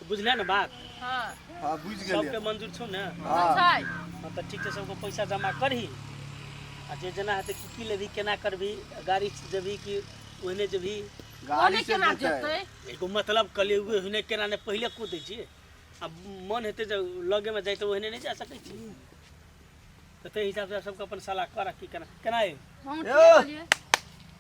बुझले ने बात? हाँ। हाँ, बुझि गेलियै। सबके मंजूर छौ ने? हाँ। छै। हाँ, तऽ ठीक छै, सबके पैसा जमा करही आ जे जेना हेतै, की की लेबही, केना करबही, गाड़ी से जेबही कि ओहने जेबही? गाड़ी ओने से केना जेतै। जेतै? एगो मतलब कहलियै ओहने केना नहि, पहिले कूदै छियै आ मन हेतै जे लगेमे जाइ तऽ ओहने नहि जा सकै छी, तऽ ताहि हिसाबसँ सबके अपन सलाह कर की केना केना अइ। हम यौ। ठीके कहलियै।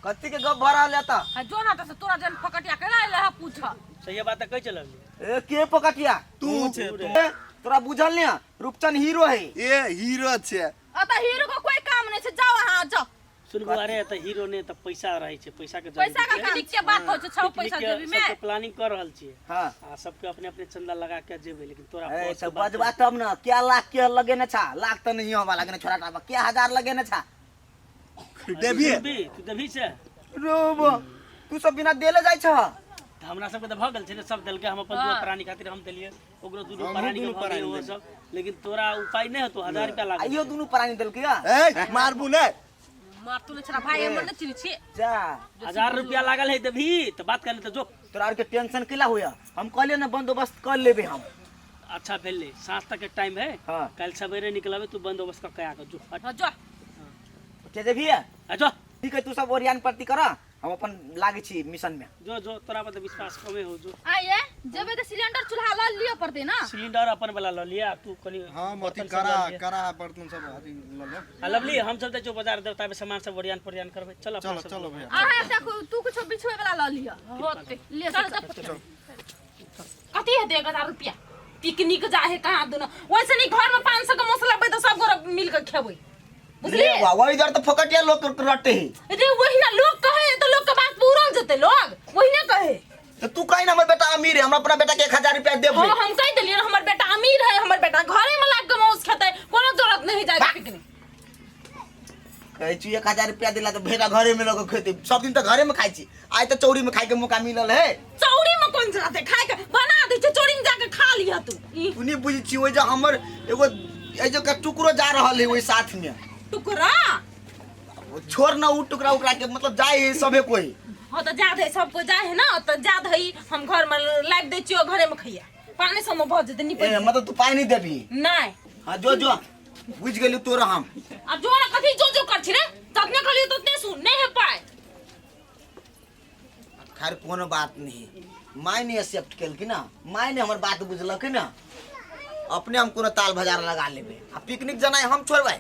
कथी के गप भऽ रहल है तऽ? हाँ, जो ना तऽ तोरा जन फकटिया केना एलै है पूछ। सही बात तऽ कहै चललियै। ए, के पकटिया? तू। छै ए, तोरा बुझल नहीं है रूपचंद हीरो है। ए, हीरो छै। अतः हीरो को कोई काम नहीं छै, जाओ अहाँ जाओ। सुनबो, अरे तऽ हीरो नहि तऽ पैसा रहै छै, पैसा के पैसा का पिकनिक के बात हो छै, छौ पैसा जेबी में। सबके प्लानिंग कर रहल छियै। हाँ। आ सबके अपने अपने चंदा लगा के जेबै, लेकिन तोरा ए बस तऽ के बात। बजबा तब न, क्या लाख के लगेने छा? लाख तऽ नहीं होवा लगेने छोरा टा, क्या हजार लगेने छा? देबही? देबही तू, देबही से? रोब, तू सब बिना देले जाइ छ। तऽ हमरा सबके तऽ भऽ गेल छै ने, सब देलकै। हम अपन दुनू प्राणी खातिर हम देलियै, ओकरो दुनू हमहूँ प्राणी के दुनू भऽ गेलै प्राणी ओहो देलियै। सब, लेकिन तोरा उपाय नहि हेतौ, 1000 रुपया लागल। आइयो दुनू प्राणी देलकै या? ए, मारबू ने। मार तू छोरा भाई, हमर नहीं चिन्ह छी। जा। 1000 रुपया लागल है, देबही तऽ बात कर, नहि तऽ जो। तोरा आर के टेंशन केला होया? हम कहलियै ने बंदोबस्त कर लेबे हम। अच्छा भेलै, साँझ तक के टाइम है। हाँ। काल्हि सवेरे निकलबै, तू बंदोबस्त कऽ के आके जो, हट। हाँ, जो। के जेबही? आ जो। ठीक है, तू सब ओरियान प्रति कर, हम अपन लागै छी मिशन में। जो जो, तोरा पर तऽ विश्वास कमे हो, जो। आइए जेबै तऽ सिलेंडर चूल्हा लऽ लिअ पड़तै ना। सिलेंडर अपन वाला लऽ लिअ आ तू कनि हम अथी बर्तन सब करा लऽ लिअ। करा बर्तन सब अथी लऽ लेब। आ लवली, हम सब जाइ छियौ बाजार, देवता पे सामान सब ओरियान पोरियान करबै, चल अपना चलो। सब। चलो भैया। अहाँ एकटा तू कुछो बिछुए वाला लऽ लिअ होते ले चल चल। कथी हेतै 1000 रुपया? पिकनिक जा है कहाँ दुनो, वैसे नहीं घर में 500 के मसला बे तो सब गोरा मिल के खेबै, बुझलिए? वाह वाह, इधर तो फोकटिया लोग रटे है। रे, वही ना लोग कहे तो लोग के बात पूरा जते, लोग वही ना कहे। तो तू कहीं ना हमर बेटा अमीर है, हम अपना बेटा के 1000 रुपया देबे। हाँ, हम कह देलिए हमर बेटा अमीर है, हमर बेटा घरे में लाग के मौस खेते, कोनो जरूरत नहीं जाए पिकनिक। कहै छी 1000 रुपया दिला तऽ भेटा घरे में लऽ के खेतै। सब दिन तऽ घरे में खाइ छी, आइ तऽ चौरी में खाइ के मौका मिलल है। चौरी में कोन जरूरत है खाए के? बना दे छै चौरी में जाके खा लिह तू। ई, तू नहीं बुझै छी, ओहि जे हमर एगो एहि जे के टुकड़ो जा रहल है ओहि साथ में। टुकड़ा? ओ छोड़ ना उ टुकड़ा उकड़ा के, मतलब जाय है सबे कोई। हाँ तो जा दे, सब कोई जाए है ना तो जा दे, हम घर में लाइव दे छियो, घरे में खइया, पानी सब में भऽ जेतै निपट। ए, मतलब तू पाइ नहीं देबही? नहीं। हाँ, जो जो, बुझि गेली तोरा हम। अब जो ना कथी जो जो कर छी रे, ततने कहलियो ततने सुन, नहीं है पाए। खैर कोनो बात नहीं, माय नहीं एक्सेप्ट केलखिन ना, माय ने हमर बात बुझलक ना, अपने हम कोनो ताल बाजार लगा लेबे आ पिकनिक जनाइ हम छोड़बै?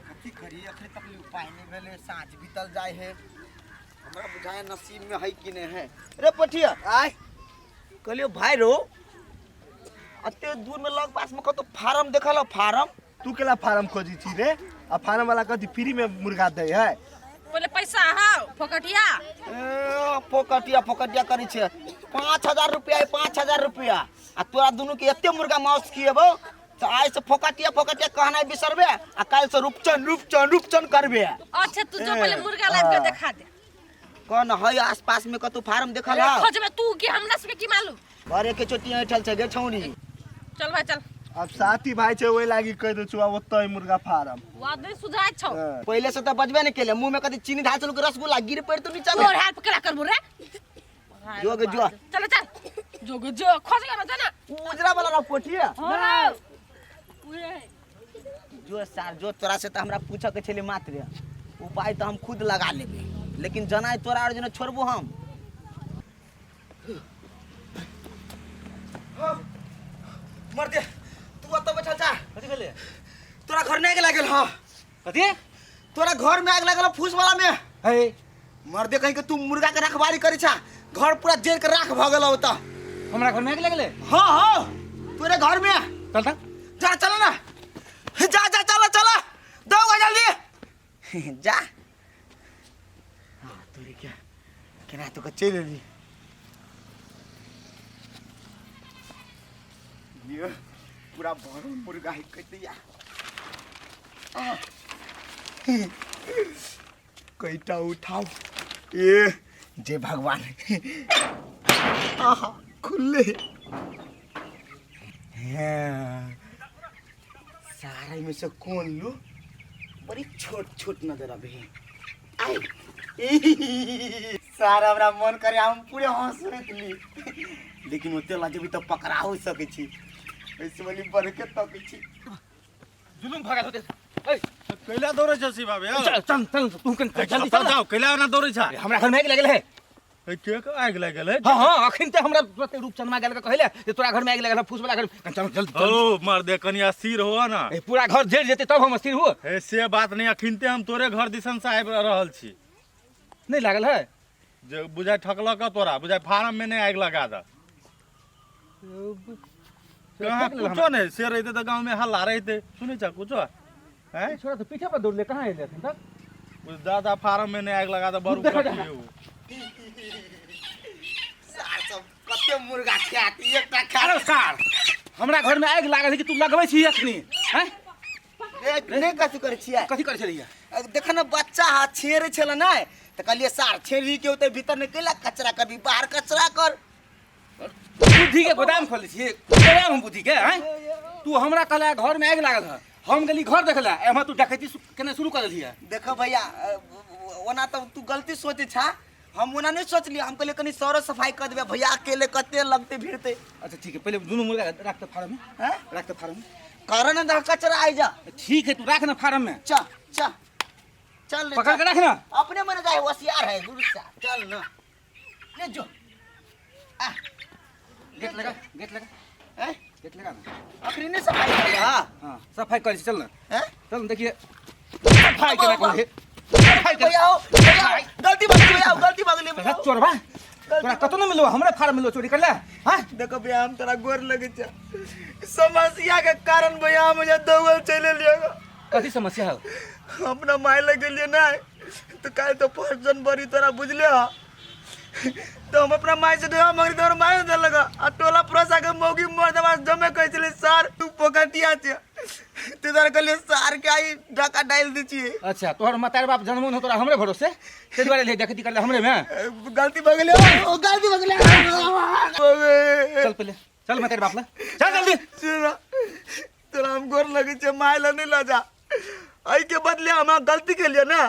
कथी करी, अखन तक ले उपाय नहीं भेलै, साँझ बीतल जाइ है, हमरा बुझाय नसीब में है कि नहीं है। रे पठिया। आय। कहलियो भाई रो, अते दूर में लग पास में कतौ फार्म देखल हो, फार्म? तू केला फार्म खोजी छी रे? आ फार्म वाला कथी फ्री में मुर्गा दै है? पहिले पैसा हाउ फोकटिया। ए, फोकटिया फोकटिया करै छै। 5000 रुपया है, 5000 रुपया, आ तोरा दुनू के एते मुर्गा मांस खिएबौ तऽ आइ से फोकटिया फोकटिया कहनाइ बिसरबे आ काल्हि से रूपचन रूपचन रूपचन करबे। अच्छा, तू जो पहिले मुर्गा लाबि के देखा दे। कौन है आस पास में कतौ फार्म देखल हौ? खोजबे तू कि हमरा सबके की मालूम? घरे के चोटी ऐठल छै गे छौनी। चल भाई चल। अब साथी भाई छै ओहि लागी कहि दै छु, आब ओतऽ मुर्गा फार्म। वो आदमी सुझाय छौ। हाँ। पहिले से तऽ बजबे ने केले, मुंह में कथी चीनी ढाल चलू रसगुल्ला गिर पड़ि तो नीचा में। तोर हेल्प केला करबो रे? जो गे जो। चल चल, जो गे जो, खोज के ना जाना। उ उजरा वाला ना पोठिया। हां, उहे। जो सार जो, तोरा से तऽ हमरा पूछऽ के छलै मात्र, उपाय तऽ हम खुद लगा लेबै, लेकिन जनाइ तोरा आओर जेना छोड़बो हम? मर दे, तू ओतऽ बैठल जा। कथी भेलै? तोरा घर में आगि लागल। हाँ। कथी? तोरा घर में आगि लागल, फूस वाला में। है। मर दे कहीं के, तू मुर्गा के रखवारी करै छा, घर पूरा जरि के राख भऽ गेल ओतऽ। हमरा घर में आगि लगले? हाँ हाँ, तोरे घर में। चल त। जा, चल ना, जा जा, चल चल, दौड़ जल्दी जा। हाँ, तोरे क्या केना तो चलि एली। ये पूरा भरल मुर्गा है कतिया कैटा उठाओ। ए जे भगवान, आहा खुले हैं। सारा में से कौन लू? बड़ी छोट छोट नजर आबे है। आय सार हमरा मन करे हम पूरे हंसैत ली, लेकिन ओते लजबी तऽ पकड़ा हो सकै छी, ऐसे वाली बढ़ के तकै छी। जुलुम भऽ गेल होतै। ए, कैला दौड़ै छ शिवा भैया? चल चल चल, तू कन जल्दी चल। जाओ, कैला ना दौड़ै छ? हमरा घर में आगि लागल है। ए, के के आगि लागल है? हाँ हाँ, अखन ते हमरा तुरते रूपचंदमा गेल के कहले जे तोरा घर में आगि लागल है, फूस वाला घर। चल जल्दी चल। ओ मार दे, कनिया स्थिर हो ना। ए, पूरा घर जरि जेतै तब हम स्थिर हो। ए, से बात नहीं, अखिनते हम तोरे घर दिसन से आबि रहल छी। नहीं लागल है? जे बुझाइ ठकलक तोरा, बुझाइ फार्म में नहीं आगि लगा दे। कहाँ कुछो नहीं से रहते तऽ गाँव में हल्ला रहते, सुनै छ कुछो? हैं? छोरा तो पीछे पर दौड़ले, कहाँ एले अखन तक? दादा फार्म में नहीं आगि लगा दे, बड़ देखो, उकटी हो। सार सब कते मुर्गा खात, एकटा खा। अरे सार, हमरा घर में आगि लागल है कि तू लगबै छी अखनी? हैं? ए, नहि कथी करै छियै? कथी करै छलियै? देख न, बच्चा हाथ छेड़े छल नहि तऽ कहलियै सार छेड़ी के ओते भीतर नहि कैला कचरा करबी, बाहर कचरा कर। बुद्धि के गोदाम खोलै छियै, गोदाम हम बुद्धि के। हैं? तू हमरा कहला घर में आगि लागल है, हम गेली घर देखला, एम्हर तू डकैती केना शुरू कर देलियै। देखो भैया, ओना तऽ तू गलती सोचै छा, हम ओना नहि सोचलियै, हम कहलियै कनि सरो सफाई कर देबै, भैया अकेले कते लगतै भिड़तै। अच्छा ठीक है, पहले दुनू मुर्गा राख तऽ फार्म में। हैं? राख तऽ फार्म में। कर न दह कचरा आइ जा। ठीक है, तू राख ना फार्म में। चल चल चल रे, पकड़ चल। के राख ना। अपने मने जाए, होशियार है गुरु सा। चल ना ले जो। आ गेट लगा, गेट लगा। हैं? गेट लगा ना। अखनी नहीं सफाई कर। हां हां, सफाई कर, चल ना। हैं? चल ना, देखिए सफाई केना करे, सफाई कर। भैया, भैया गलती भगली, भैया गलती भगली। तोरा चोरबा, तोरा कतौ न मिललो, हमरा फार्म मिललो चोरी करला। हां देखो भैया, हम तोरा गोर लगे छ, समस्या के कारण भैया हम मुझे दौड़ल चले लियो। कथी समस्या है? अपना my लग गेलिए ना तो काल तो 1 जनवरी तोरा बुझलियो, तो हम अपना माय से डरा मगर तोरा my they लगा आ टोला पड़ोसा के मौगी मर्दवा जमे कहै छलै सार तू पोकटिया छे, ते तोरा कहलिए सार के आई डाका डाल दै छियै। अच्छा, तोहर मतार बाप जन्मोन हो तोरा हमरे भरोसे, ते दुआरे ले डकैती करले हमरे में। गलती भऽ गेलै, ओ गलती भऽ गेलै। चल पहिले चल मतार बाप ला, चल जल्दी। तोरा हम गोर लगै छै, my लए नहि लऽ जा, एहिके बदले हमरा गलती केलियै ने,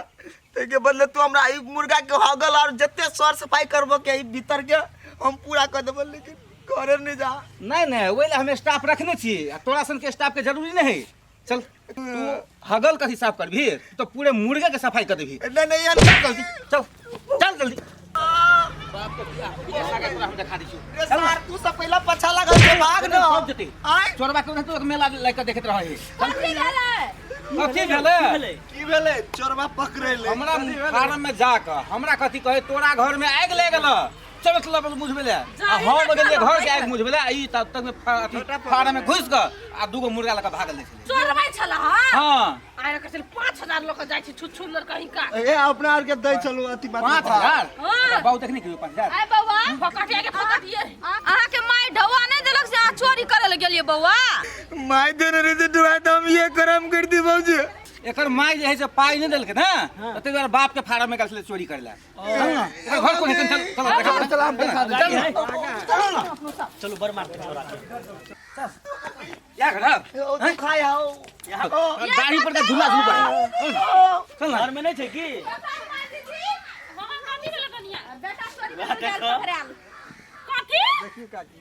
ताहिके बदले तू हमरा ई मुर्गा के हगल और जते सर सफाई करबो के ई भीतर के हम पूरा कऽ देबो, लेकिन घरे नहि जा। नहीं नहीं, ओहि लए हम स्टाफ रखने छी, आ तोरा सन के स्टाफ के जरूरी नहीं है। चल तू हगल कथी साफ करबी, तो पूरे मुर्गे के सफाई कर देबी। नहीं नहीं यार, चल जल्दी, चल चल जल्दी। बाप के बियाह, बियाह सागर तोरा हम देखा दै छियौ। रे सार, तू सब पहिला पछा लागल छै, भाग न। सब जेतै। आँय? चोरबा के ओनाहितो मेला लए कऽ देखैत रहै है। कथी भेलै? कथी भेलै? की भेलै? चोरबा पकड़ेलै। हमरा फार्म में जाकऽ हमरा कथी कहै, तोरा घर में आगि लागि गेल, चलो चलो बस बुझबे ले। आ हम गेलियै घर के आगि बुझबे ले, आ ई तब तक में अथी फार्म में घुसि कऽ आ दूगो मुर्गा लऽ कऽ भागल जाइ छलै। चोरबै छला हँ? हँ। आइ रखै छलै 5000 लऽ कऽ जाइ छै छुच्छू लड़का हिनका। ए, अपना आर के दै छलू अथी बात। 5000? हँ। बाबू देखने के 5000? आइ बौआ, फकटिया के फकटिए। अहाँ के my ढौआ नहि देलक से अहाँ चोरी करे लए गेलियै बौआ? My देने रहे ते ढौआ तऽ हम ये करम कर दी बाबूजी। एकर my जे है से पाइ नहि देलकै ना, तऽ ताहि दुआरे बाप के फार्म में गेल छलै चोरी करे लए। चल ना, एकर घर कोन है? चल, चल, चल, चल, हम देखा चल ना। चलू, बड़ मारते छोरा के। या घर है? ओ तू खाय आओ। दाढ़ी पर का झूला झूल पड़े। चल ना। घर में नहीं छै की? हँ, कथी भेलै कनिया? बेटा चोरी करे गेल पकड़ायल। कथी?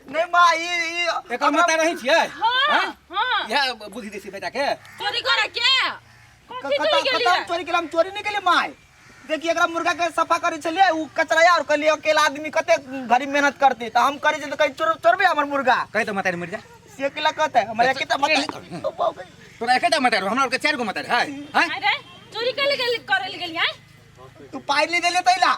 नहीं माँ, ई एकर माता रहै छियै? हँ, हँ। इएह बुद्धि दै छै बेटा के। चोरी करे के? कथी कतऽ चोरी कतऽ केलियै? हम चोरी केलियै? हम चोरी नहि केलियै my. देखिए, एकरा मुर्गा के सफा करै छलियै, उ कचरा और कहलियै अकेला आदमी कते घड़ी मेहनत करते, तऽ हम करै छियै तऽ कहीं चोर चोरबे हमर मुर्गा। कहि तऽ मतारी मरि जा। से अकेला कहतै, हमरा एकेटा मतारी। ओ बाप रे। तोरा एकेटा मतारी, हमरा आरके 4 गो मतारी है। हैं? अरे, चोरी करे गेली, करे गेली आँय? तू पाइ नहि देले तैला।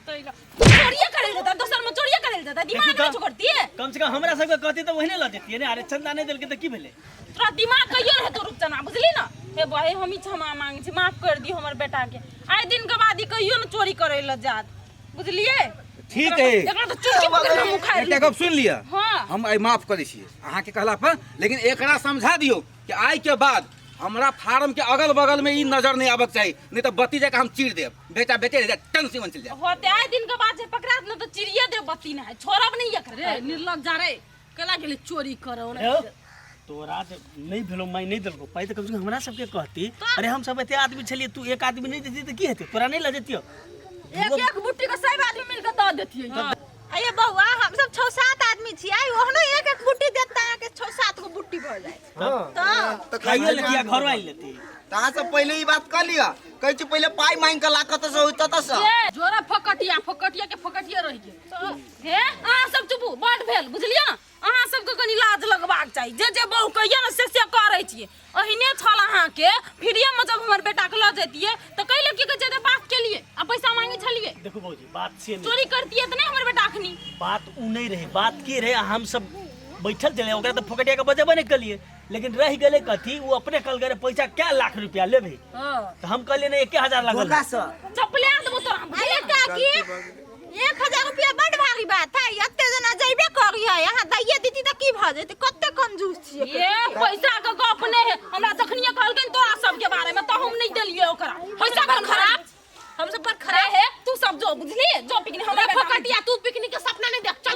तैला। चोरिये करे जेता, दोसर में चोरिये करे जेता, दिमाग देखी नहि तऽ। छोड़तियै। कम से कम हमरा सबके कहती तऽ ओहने लऽ जैतियै ने। अरे चंदा नहि देलकै तऽ की भेलै? तोरा दिमाग कहियो रहतो रूपचना, बुझली ना? हे बहे, हम ही क्षमा मांगे छी, माफ कर दियो हमर बेटा के। आइ दिन के बाद ई कहियो न चोरी करे ल जात, बुझलिए? ठीक है। एकरा तो चुटकी पकड़ के मुखार एकटा गप सुनि लिअ। हाँ। हम आइ माफ करै छी अहाँके कहला पर, लेकिन एकरा समझा दियौ कि आइ के बाद हमरा फार्म के अगल बगल में ई नजर नहीं आबक चाही, नहीं तो बत्ती जाके हम चीर देब, बेटा बेटे रह जाए, टन सीवन चल जाए। होते आइ दिन के बाद जे पकड़ात न तो चिरिए देब बत्ती न है, छोड़ब नहीं एकरा। रे निर्लज जा रे, केला गेली चोरी करे ओना। यौ, तोरा जे नहि भेलो, माय नहि देलको पाइ तऽ कम से कम हमरा सबके कहती। अरे हम सब एते आदमी छलियै, तू एक आदमी नहि देती तऽ की हेतै? तोरा नहि लऽ जैतियौ? एक एक बुट्टी के सब आदमी मिलके दऽ देतियै। अये बौआ, हम सब छौ सात आदमी छियै, ओहनो एक एक बुट्टी देत तऽ अहाँके छौ सात गो बुट्टी भऽ जायत। तऽ तऽ खाइयो लेती आ घरो आनि लेती। तऽ अहाँ सब पहिले ई बात कऽ लिअ, कहै छी पहिले पाइ मांगि कऽ ला, कतऽ से होइत ततऽ से। ये जोरा फकटिया फकटिया के फकटिया रहि गेल। हे अहाँ सब चुपू, बड भेल, बुझलियै ने? अहाँ सबके कनि लाज लगबाक चाही। जे जे बहु कहिए ने से से करै छियै। अहिने छल अहाँके फ्रीए में, जब हमर बेटा के लऽ जैतियै तऽ कैले की कहै छै जे बात केलियै आ पैसा मांगे छलियै? देखू भौजी, बात से नहीं। चोरी करतियै तऽ नहि हमर बेटा अखनी। बात उ नहीं रहे, बात की रहे, हम सब बैठल छलै, ओकरा तऽ फोकटिया के बजेबे नहीं कलिए, लेकिन रह गेलै कथी, उ अपने कहल गेलै पैसा क्या लाख रुपया लेबे, तऽ हम कहलिए नहीं, 1000 लागल। धोखा से चपले देबो तोरा। अरे काकी, 1000 रुपया बड भारी बात है, एते जना जइबे करी है, अहाँ दैये दीदी तऽ की भऽ जेतै? कते कंजूस छियै। ये पैसा के गप नहीं है। हमरा जखनिये कहलखिन तोरा सबके बारे में तऽ हम नहीं देलियै ओकरा पैसा। पर खराब हम सब पर खराब है तू सब जो, बुझलिए? जो पिकनिक हमरा बेटा फकटिया, तू पिकनिक के सपना नहीं देख, चल।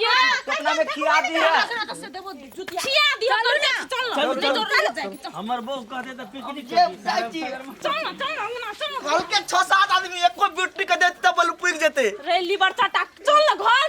सपना में खिया दी है। से देबो जुतिया। खिया दियो तोर, चल ना। चलू, नहीं चलू। जोर नहीं जाएगी, चल। हमर बहू कहते तऽ पिकनिक जे जाइ छी। चल ना, चल ना अंगना, चल ना। कहलकै छह सात आदमी एको बुट्टी के देते तऽ बलु पुगि जेतै। रे लीवर चटा, चल ना घर।